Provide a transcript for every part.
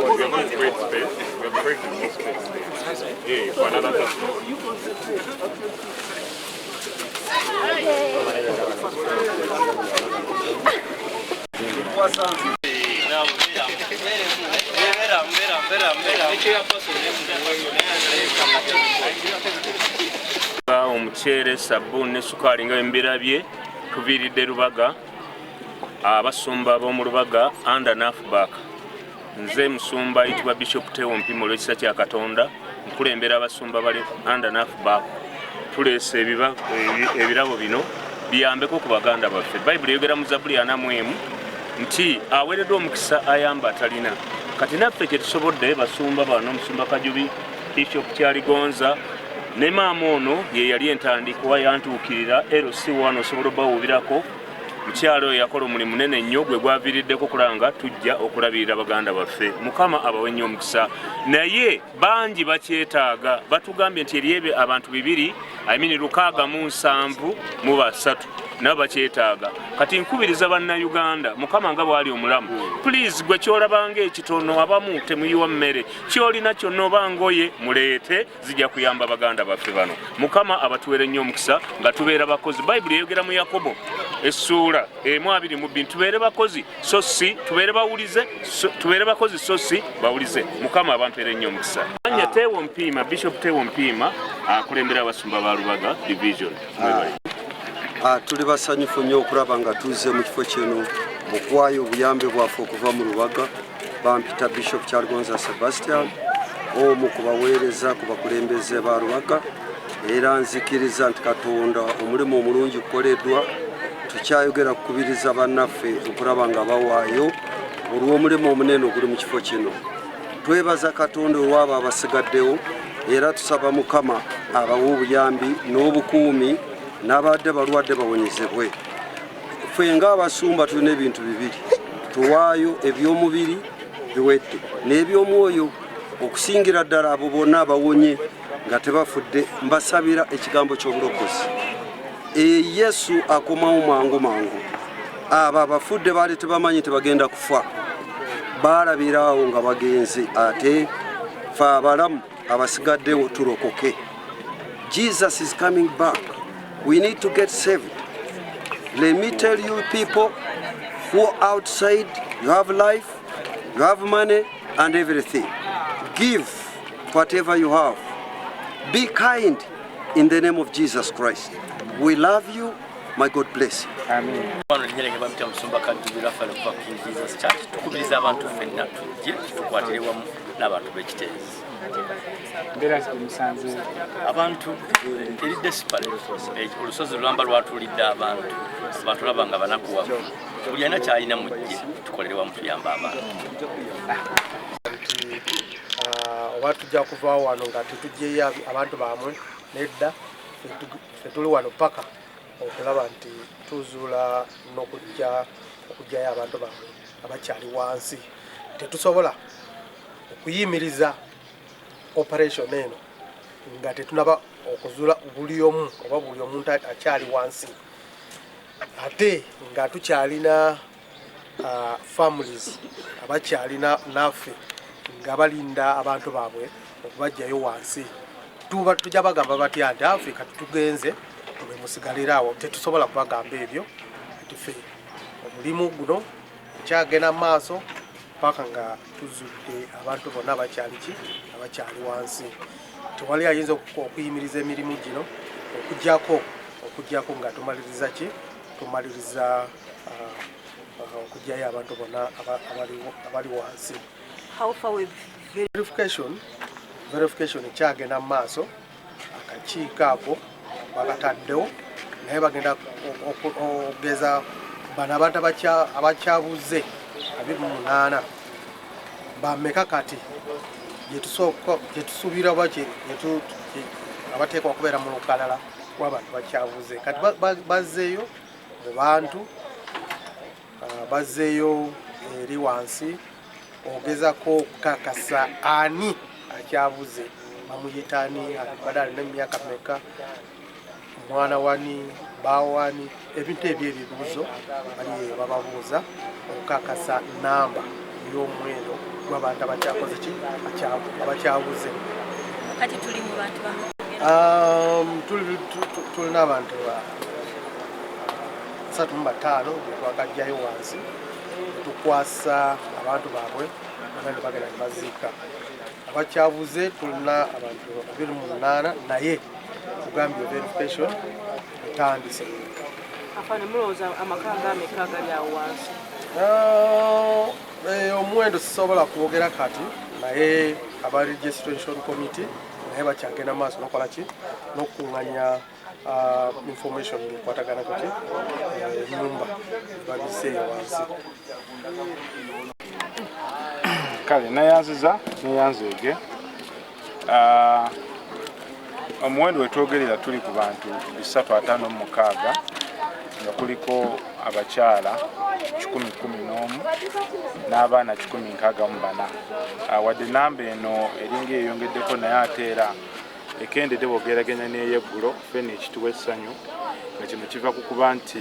We are going to create space. We have created more space there. Yeah, for another person. Omuceere, sabbuuni ne sukaali nga embirabye. Tuviiridde Lubaga, abasumba b'omu Lubaga under NAFBAK. Nze musumba ayitibwa Bishop Teo Mpima. Olw'ekisa kya Katonda nkulembera abasumba bali under NAFBAK. Tuleese ebirabo bino biyambeko ku baganda baffe. Bayibuli eyogera mu Zabuli 41 nti aweereddwa omukisa ayamba atalina. Kati naffe kyetusobodde, basumba bano, omusumba Kajubi, Bishop Kyaligonza ne maama ono ye yali entandikwa yantuukirira LC1, osobola obawuubirako. Mukyalo oyo yakola omulimu munene nnyo gwe gwaviiriddeko okulaba nga tujja okulabirira baganda baffe. Mukama abawe nnyo omukisa, naye bangi bakyetaaga. Batugambye nti eriyo abantu bibiri, I mean 673 nabo bakyetaaga. Kati nkubiriza Bannayuganda, Mukama nga bw'ali omulamu, please, gwe kyolabanga ekitono, abamu temuyiwa mmere, kyolina kyonna oba ngoye muleete, zijja kuyamba baganda baffe bano. Mukama abatuwere nnyo omukisa nga tubeera bakozi. Bayibuli eyogera mu Yakobo essuula 1:22, tubeere bakozi so si tubeere bawulize, tubeere bakozi so si bawulize. Mukama abampeere nnyo omukisa. Anya Tewo Mpiima, Bishop Tewo Mpiima, akulembera abasumba ba Lubaga Division. Mwebale. Tuli basanyufu nnyo okulaba nga tuzze mu kifo kino okuwaayo obuyambi bwaffe okuva mu Lubaga. Bampita Bishop Kyaligonza Sebastian, omu ku baweereza ku bakulembeze ba Lubaga, era nzikiriza nti Katonda omulimu omulungi gukoleddwa. Tukyayogera kukubiriza bannaffe okulaba nga bawaayo olw'omulimu omunene oguli mu kifo kino. Twebaza Katonda olw'abo abasigaddewo, era tusaba Mukama abawe obuyambi n'obukuumi, n'abadde balwadde bawonyezebwe. Ffe ng'abasumba tulina ebintu bibiri: tuwaayo ebyomubiri biwedde n'ebyomwoyo. Okusingira ddala abo bonna abawonye nga tebafudde, mbasabira ekigambo ky'obulokozi. Yesu akomawo mangu mangu. Abo abafudde baali tebamanyi tebagenda kufa, baalabiraawo nga bagenze. Ate fe abalamu abasigaddewo tulokoke. Jesus is coming back. We need to get saved. Let me tell you, people who are outside, you have life, you have money and everything, give whatever you have. Be kind in the name of Jesus Christ. We love you. My God bless you. Wano linnya lyange bamita Musumba Kajubi Rafael okuva King Jesus Church. Tukubiriza abantu ffenna tujje tukwatire wamu n'abantu b'Ekiteezi. Mbeera musanze? Abantu eri desperate. Olusozi lulamba lwatuulidde abantu. Abantu laba nga banakuwavu. Buli alina kyalina mujje tukolere wamu tuyambe abantu. Nti oba tujja kuvaawo wano nga tetugyeyo abantu baamwe? Nedda, ffe tuli wano paka okulaba nti tuzuula n'okujja okugyayo abantu baabwe abakyali wansi. Tetusobola okuyimiriza operation eno nga tetunaba okuzuula buli omu oba buli omuntu akyali wansi, ate nga tukyalina families abakyalina naffe nga balinda abantu baabwe okubajjayo wansi. Tuba tujja bagamba batya nti Africa tugenze tube musigalire awo? Tetusobola kubagamba ebyo. Ati ffe omulimu guno kyagenda mu maaso paka nga tuzudde abantu bonna abakyali ki abakyali wansi. Tewali ayinza okuyimiriza emirimu gino okujjako nga tumaliriza ki tumaliriza okugyayo abantu bonna abali wansi. How far with Verification kyagenda mu maaso. Akakiiko ako bakataddewo, naye bagenda okugeza bano abantu abakyabuze 28 bameka kati gyetusuubira oba abateekwa okubeera mu lukalala lw'abantu bakyabuze. Kati bazzeeyo mu bantu, bazzeeyo eri wansi ogezako okukakasa ani akyabuze, bamuyita ani, abadde alina emyaka meka, mwana wani, bawani, ebintu ebyo. Ebibuuzo bali eyo bababuuza okukakasa namba y'omuwendo. gw'abantu abakyakoze ki abakyabuze. Kati tuli mu bantu Tulina abantu 35 twakajjayo wansi tukwasa abantu baabwe bagenda bagenda ne baziika. Abakyabuze tulina abantu 28 naye kugambye verification etandise. Afande, mulowooza amaka gameka gali awo wansi? Omuwendo sisobola kwogera kati, naye aba registration committee naye bakyagenda maaso nokola ki n'okukunganya information ekwatagana kuki ennyumba babiseeyo wansi. Kale neyanziza neyanzeege. Omuwendo wetwogerera tuli ku bantu 356 nga kuliko abakyala 111 n'abaana 164. Wadde namba eno eringa eyongeddeko, naye ate era ekendedde bw'ogeraganya n'eyeggulo. Ffenna ekituwa essanyu nga kino kiva ku kuba nti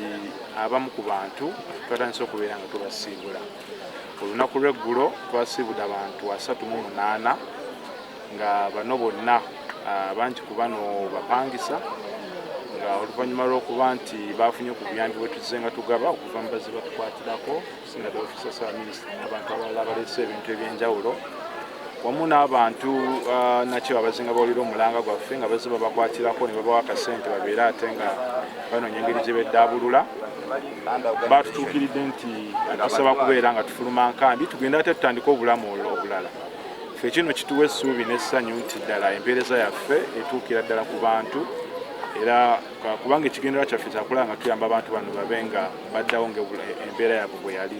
abamu ku bantu twatandise okubeera nga tubasiibula. Olunaku lw'eggulo twasiibudde abantu 38 nga bano bonna bangi ku bano bapangisa, nga oluvannyuma lw'okuba nti bafunye ku buyambi bwe tuzze nga tugaba okuva mu bazze batukwatirako, okusinga ddala ofiisi ya Ssaabaminisita n'abantu abalala abaleese ebintu ebyenjawulo, wamu n'abantu nakyo abazinga bawulira omulanga gwaffe nga bazze babakwatirako ne babawa akasente babeere ate nga banoonya engeri gye beddaabulula. Batutuukiridde nti tusaba kubeera nga tufuluma nkambi tugende ate tutandike obulamu obulala. Ffe kino kituwa essuubi n'essanyu nti ddala empeereza yaffe etuukira ddala ku bantu, era kubanga ekigendererwa kyaffe kyakulaba nga tuyamba abantu bano babe nga baddawo nga embeera yaabwe bwe yali.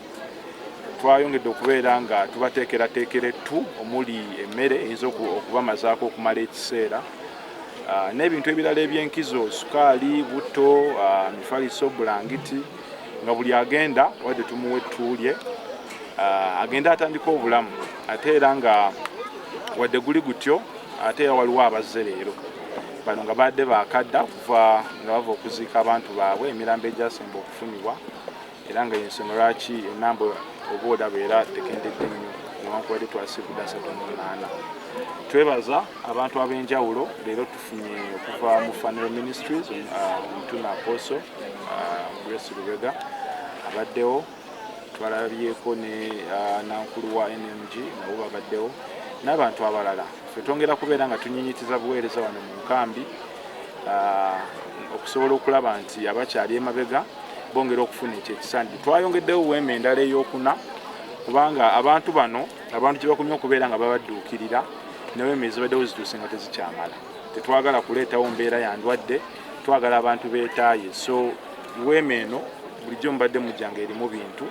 Twayongedde okubeera nga tubateekerateekera ettu omuli emmere eyinza okubamazaako okumala ekiseera, n'ebintu ebirala ebyenkizo, sukaali, butto, mifaliso, bulangiti, nga buli agenda wadde tumuwa ettuulye agenda atandika obulamu. Ate era nga wadde guli gutyo, ate era waliwo abazze leero bano nga badde bakadda okuva nga bava okuziika abantu baabwe, emirambo egyasemba okufunibwa, era nga ensonga lwaki enamba oba olaba era tekendedde nnyo newankubadde twasiibudde 38. Twebaza abantu ab'enjawulo. Leero tufunye okuva mu Funeral Ministries, omutume Apostle Grace Lubega abaddewo, twalabyeko ne nankulu wa NMG nabo babaddewo n'abantu abalala. Ffe twongera kubeera nga tunyinyitiza buweereza wano mu nkambi okusobola okulaba nti abakyali emabega bongera okufuna ekyo ekisaanidde. Twayongeddewo weema endala ey'okuna kubanga abantu bano abantu gye bakomye okubeera nga babadduukirira neweema ezibaddewo zituuse nga tezikyamala. Tetwagala kuleetawo mbeera ya ndwadde, twagala abantu beetaaye. So weema eno bulijjo mubadde mujjanga erimu bintu,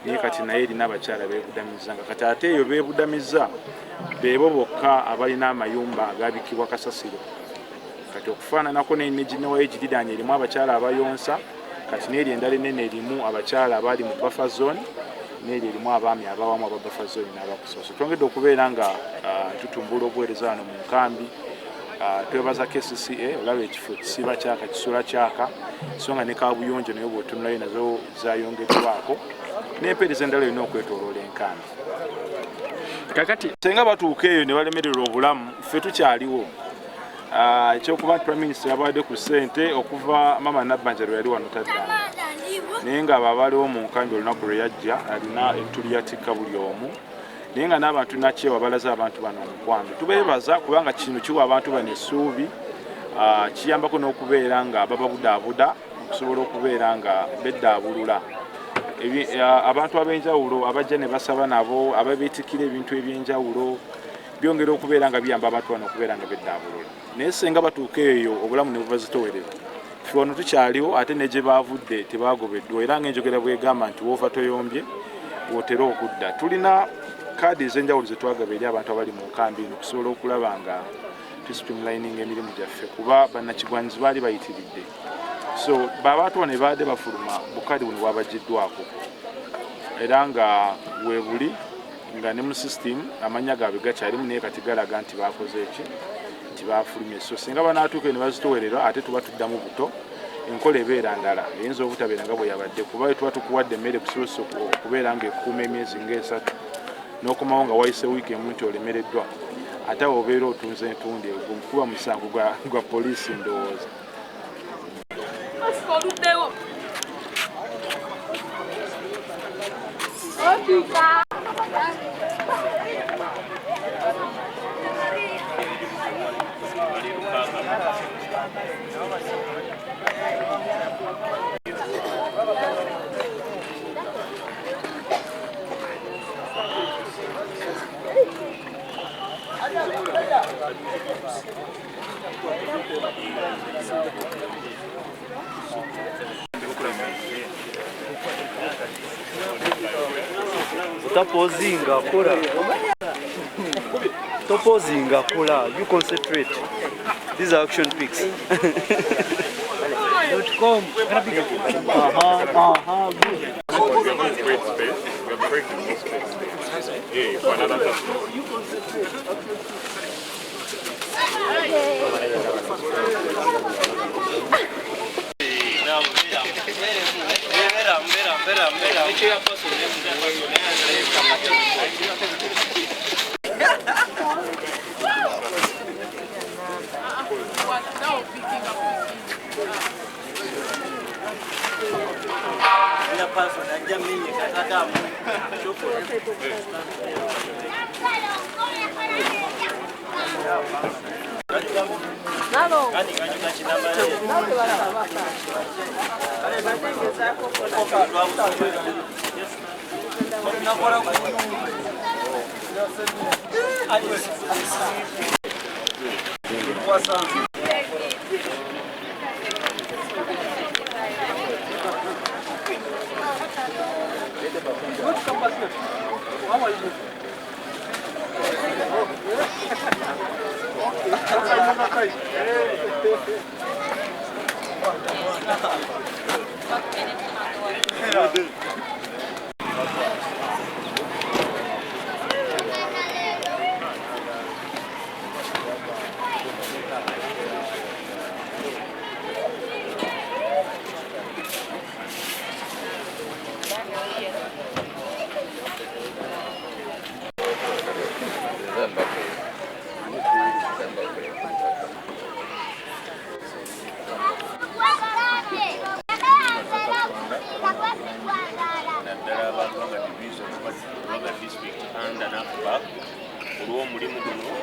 naye kati naye erina abakyala beebudamizza, nga kati ate eyo beebudamizza beebo bokka abalina amayumba agabikibwa kasasiro. Kati okufaananako neginewayo egiriraanye erimu abakyala abayonsa, kati n'eri endala ennene erimu abakyala abali mu buffer zone, n'eri erimu abaami abawamu aba buffer zone n'abakusoso. Twongedde okubeera nga tutumbula obuweereza wano mu nkambi. Twebaza KCCA, olaba ekifo kisiba kyaka, kisula kyaka, so nga ne kabuyonjo naye bw'otunulayo nazo zayongeddwako n'empeereza endala yonna okwetooloola enkambi. Kakati senga batuuka eyo ne balemererwa obulamu, ffe tukyaliwo. Ekyokuba nti Prime Minister yabawadde ku ssente okuva Mama Nabbanja lwe yali wano taddanga, naye nga abo abaliwo mu nkambi olunaku lwe yajja alina ettu lyatikka buli omu, naye nga n'abantu nakyewa balaze abantu bano omukwano. Tubeebaza kubanga kino kiwa abantu bano essuubi, kiyambako n'okubeera nga bababudaabuda okusobola okubeera nga beddaabulula. Abantu ab'enjawulo abajja ne basaba nabo ababeetikira ebintu ebyenjawulo byongera okubeera nga biyamba abantu bano okubeera nga beddaabulula. Naye singa batuuka eyo obulamu ne bubazitowerera, ffe wano tukyaliwo, ate ne gye baavudde tebagobeddwa. Era ng'enjogera bwegamba nti woova toyombye wotera okudda. Tulina kaadi ez'enjawulo ze twagaba eri abantu abali mu nkambi eno okusobola okulaba nga tusitreamlining emirimu gyaffe, kuba bannakigwanyizi baali bayitiridde. So babantu bano baadde bafuluma bukaadi buno bwabagiddwako, era nga weebuli nga ne mu system amannya gaabwe gakyalimu, naye kati galaga nti bakoze eki nti bafulumye. So singa banaatuuka ne bazitowerera ate tuba tuddamu buto, enkola ebeera ndala eyinza obutabeera nga bwe yabadde, kuba tuba tukuwadde emmere kusobosa okubeera ng'ekuuma emyezi ng'esatu. N'okomawo nga wayise wiiki emu nti olemereddwa, ate awo obeera otunze entundi, kuba musango gwa poliisi ndowooza. Oluddewo. Utapozinga kola. Topozinga kola. You concentrate. These are action pics. .com. Good. We are going to create space. We are creating more space. Yeah, for another customer. Naddala abantu ba division, Rubaga district under NAFBAC olw'omulimu guno.